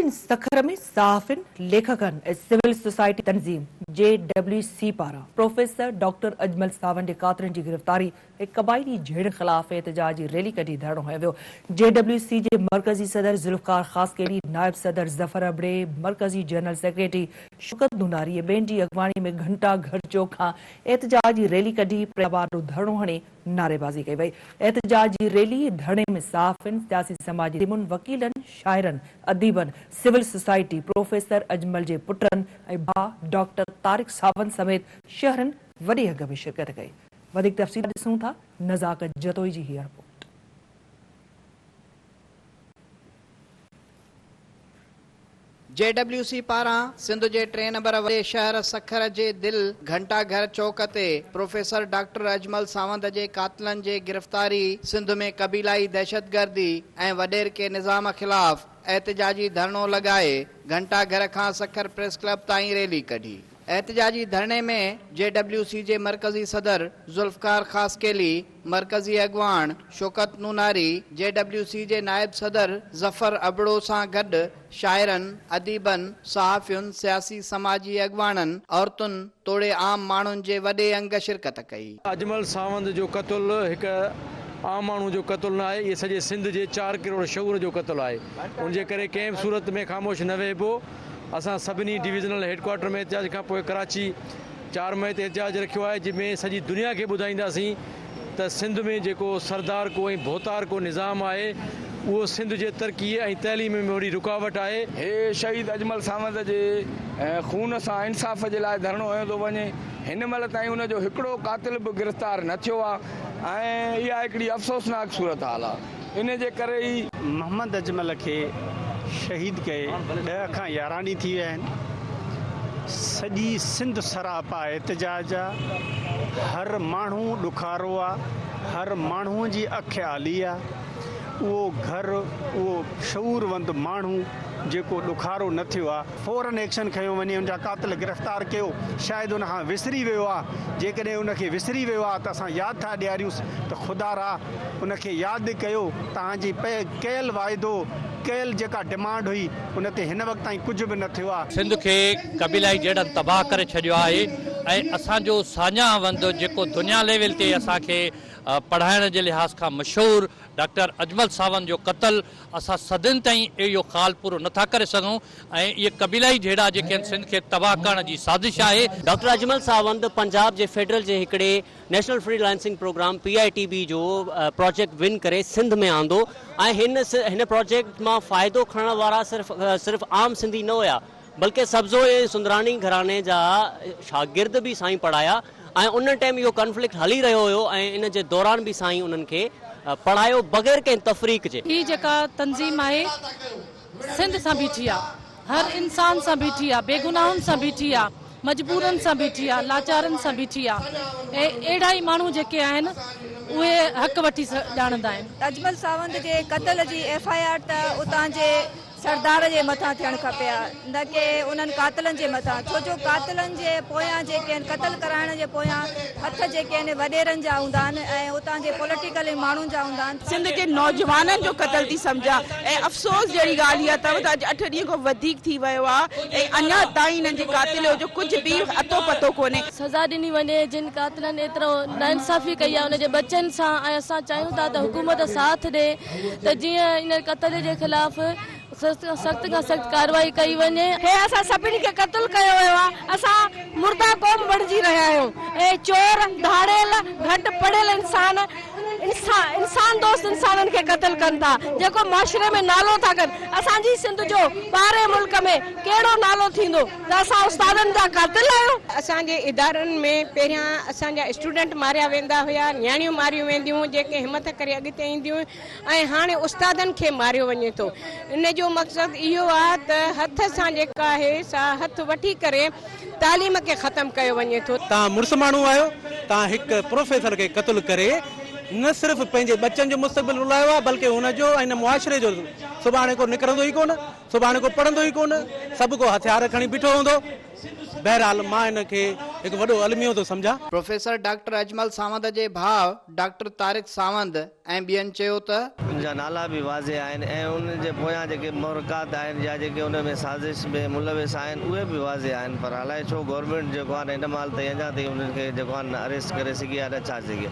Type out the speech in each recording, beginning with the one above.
ناظرين سکر ۾ صحافين، ليکڪن ۽ سول سوسائٽي تنظيم جي ڊبليو سي پاران پروفيسر ڊاڪٽر اجمل ساوند جي قاتلن جي گرفتاري ۽ قبائلي جهيڙن خلاف احتجاجي ريلي ڪڍي ڌرڻو هنيو ويو. جي ڊبليو سي جي مرڪزي صدر ذوالفقار خاصخيلي، نائب صدر ظفر ابڙي، مرڪزي جنرل سيڪريٽري شوڪت نوناري ۽ ٻين جي اڳواڻي ۾ گهنٽا گهر چوڪ کان احتجاجي ريلي ڪڍي پريس ڪلب آڏو ڌرڻو هڻي نعريبازي ڪئي وئي. احتجاجي ريلي ڌرڻي ۾ صحافين، سياسي سماجي تنظيمن، وڪيلن، شاعرن، اديبن، سول سوسائٽي، پروفيسر اجمل جي پٽن ۽ ڀاء ڊاڪٽر طارق ساوند سميت شهرين وڏي انگ ۾ شرڪت ڪئي. وڌيڪ تفصيل ڏسون ٿا نزاڪت جتوئي جي هيء رپورٽ. جي ڊبليو سي پاران سنڌ جي ٽئين نمبر وڏي شهر سکر جي دل گهنٽا گهر چوڪ تي پروفيسر ڊاڪٽر اجمل ساوند جي قاتلن جي گرفتاري، سنڌ ۾ قبيلائي دهشتگردي ۽ وڏيرڪي نظام خلاف احتجاجي ڌرڻو لڳائي گهنٽا گهر کان سکر پريس ڪلب تائين ريلي ڪڍي. احتجاجي ڌرڻي ۾ جي ڊبليو سي جي مرڪزي صدر ذوالفقار خاصخيلي، مرڪزي اڳواڻ شوڪت نوناري، جي ڊبليو سي جي نائب صدر ظفر ابڙو سان گڏ شاعرن، اديبن، صحافين، سياسي سماجي اڳواڻن، عورتن توڙي عام ماڻهن جي وڏي انگ شرڪت ڪئي. اجمل ساوند جو قتل هڪ عام ماڻهو جو قتل نه آهي، اهي سڄي سنڌ جي چار ڪروڙ شعور جو قتل آهي، ان جي ڪري ڪنهن به صورت ۾ خاموش نه ويهبو، اسان سڀني ڊويزنل هيڊ ڪوارٽر ۾ احتجاج کان پوء ڪراچي چار مئي تي احتجاج رکيو آهي جنهن ۾ سڄي دنيا کي ٻڌائينداسين ته سنڌ ۾ جيڪو سردار ڪو ۽ ڀوتار ڪو نظام آهي اهو سنڌ جي ترقي ۽ تعليم ۾ وڏي رڪاوٽ آهي. هي شهيد اجمل ساوند جي خون سان انصاف جي لاء ڌرڻو هنيو ٿو وڃي هن مهل تائين ان جو هڪڙو قاتل به گرفتار نه ٿيو آهي ۽ اها هڪڙي افسوسناڪ صورتحال آهي. ان جي ڪري ئي. محمد اجمل کي شهيد ڪئي ڏهه کان 11 ڏينهن ٿي ويا آهن، سڄي سنڌ سراپا احتجاج آ، هر ماڻهو ڏکارو آ، هر ماڻهو جي اک آلي آ، اهو گهر اهو شعور وند ماڻهو جيڪو ڏکارو نه ٿيو آ، فورن ايڪشن کنيو وڃي ان جا قاتل گرفتار ڪيو شايد ان کان وسري ويو آ جيڪڏهن ان کي وسري ويو آ ته اسان ياد ٿا ڏياريونس ته خدا را ان کي ياد ڪيو توهان جي ڪيل واعدو ڪيل جيڪا ڊمانڊ هئي ان تي هن وقت تائين ڪجهه به نه ٿيو آ. سنڌ کي قبيلائي جهيڙن تباهه ڪري ڇڏيو آهي ۽ اسان جو ساڃاهه وند جيڪو دنيا ليول تي اسان کي پڙهائڻ جي لحاظ کان مشهور ڊاڪٽر اجمل ساوند جو قتل اسان صدين تائين اهو خال پورو نه ٿا ڪري سگهون ۽ اهي قبيلائي جهيڙا جيڪي آهن سنڌ کي تباهه ڪرڻ جي سازش آهي. ڊاڪٽر اجمل ساوند پنجاب جي فيڊرل جي هڪڙي national freelancing programme P I T B جو پراجيڪٽ ون ڪري سنڌ ۾ آندو ۽ هن هن پراجيڪٽ مان فائدو کڻڻ وارا صرف صرف عام سنڌي نه هيا بلڪه سبزو ۽ سندراني گهراڻي جا شاگرد به سائين پڙهايا ۽ ان ٽائيم اهو ڪنفلڪٽ هلي رهيو هيو ۽ ان جي دوران به سائين انهن کي پڙهايو بغير ڪنهن تفريق جي. هي جيڪا تنظيم آهي سنڌ سان بيٺي آ، هر انسان سان بيٺي آ، بيگناهن سان بيٺي آ، مجبورن سان بيٺي آ، لاچارن سان بيٺي آ ۽ اهڙا ئي ماڻهو جيڪي آهن اهي حق وٺي ڄاڻندا آهن. اجمل ساوند جي قتل جي ايف I R ته اتان جي سردار جي مٿان ٿيڻ کپي ها نه ڪي انهن قاتلن جي مٿان ڇو جو قاتلن جي پويان جيڪي آهن قتل ڪرائڻ جي پويان هٿ جيڪي آهن وڏيرن جا هوندا آهن ۽ اتان جي پوليٽيڪل ماڻهن جا هوندا آهن. سنڌ جي نوجوانن جو قتل ٿي سمجهان ۽ افسوس جهڙي ڳالهه اها اٿو ته اڄ اٺ ڏينهن کان وڌيڪ ٿي ويو آهي ۽ اڃا تائين انهن جي قاتل جو ڪجهه به اتو پتو ڪونهي. سزا ڏني وڃي جن قاتلن ايترو ناانصافي ڪئي آهي ان جي ٻچن سان ۽ اسان چاهيون ٿا ته حڪومت ساٿ ڏي ته جيئن ان قتل جي خلاف سخت کان سخت ڪارروائي ڪئي وڃي. هي اسان سڀني کي قتل ڪيو ويو آهي اسان مرده قوم بڻجي رهيا آهيون ۽ چور ڌاڙيل گهٽ پڙهيل انسان انسان دوست انسانن کي قتل ڪن ٿا جيڪو معاشري ۾ نالو ٿا ڪن اسان جي سنڌ جو ٻاهرين ملڪ ۾ ڪهڙو نالو ٿيندو ته اسان استادن جا قاتل آهيون. اسان جي ادارن ۾ پهريان اسان جا اسٽوڊنٽ ماريا ويندا هيا، نياڻيون ماريون وينديون هيون جيڪي همٿ ڪري اڳتي اينديون هيون ۽ هاڻي استادن کي ماريو وڃي ٿو. ان جو مقصد اهو آهي ته هٿ سان جيڪا آهي سا هٿ وٺي ڪري تعليم کي ختم ڪيو وڃي ٿو. توهان مڙس ماڻهو آهيو، توهان هڪ پروفيسر کي قتل ڪري نه صرف پنهنجي ٻچن جو مستقبل رلايو آهي بلڪه هن جو ۽ هن معاشري جو سڀاڻي ڪو نڪرندو ئي ڪونه. سڀاڻي ڪو پڙهندو ئي ڪونه، سڀ ڪو هٿيار کڻي بيٺو هوندو. بهرحال مان ان کي هڪ وڏو الميو ٿو سمجهان. پروفيسر ڊاڪٽر اجمل ساوند جي ڀاء ڊاڪٽر طارق ساوند ۽ ٻين چيو ته. ان جا نالا به واضح آهن ۽ انهن جي پويان جيڪي محرڪات آهن يا جيڪي ان ۾ سازش ۾ ملوث آهن اهي به واضح آهن پر الائي ڇو گورنمينٽ جيڪو آهي نه هن مهل تائين اڃا تائين انهن کي جيڪو آهي نه اريسٽ ڪري سگهي آهي نه ڇا سگهي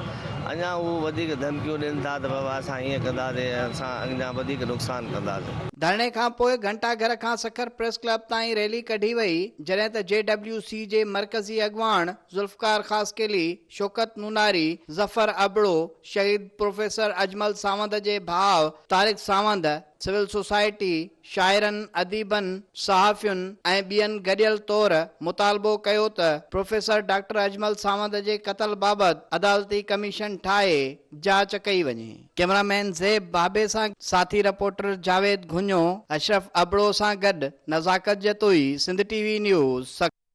اڃا هو وڌيڪ ڌمڪيون ڏين ٿا ته بابا اسان هيئن ڪنداسين اسان اڃا وڌيڪ نقصان ڪنداسين. ڌرڻي کان پوء گهنٽا گهر کان سکر پريس ڪلب تائين ريلي ڪڍي وئي جڏهن ته جي ڊبليو سي جي مرڪزي اڳواڻ ذوالفقار خاصخيلي، شوڪت نوناري، ظفر ابڙو، شهيد پروفيسر اجمل ساوند جي ڀاء طارق ساوند، سول سوسائٽي، شاعرن، اديبن، صحافين ۽ ٻين گڏيل طور مطالبو ڪيو ته پروفيسر ڊاڪٽر اجمل ساوند جي قتل بابت عدالتي ڪميشن ٺاهي جاچ ڪئي وڃي. ڪئميرا مين زيب بابي سان ساٿي رپورٽر جاويد گهڃو، اشرف ابڙو سان گڏ Nazakat Jatoi, Sindh T V news, Sukkur.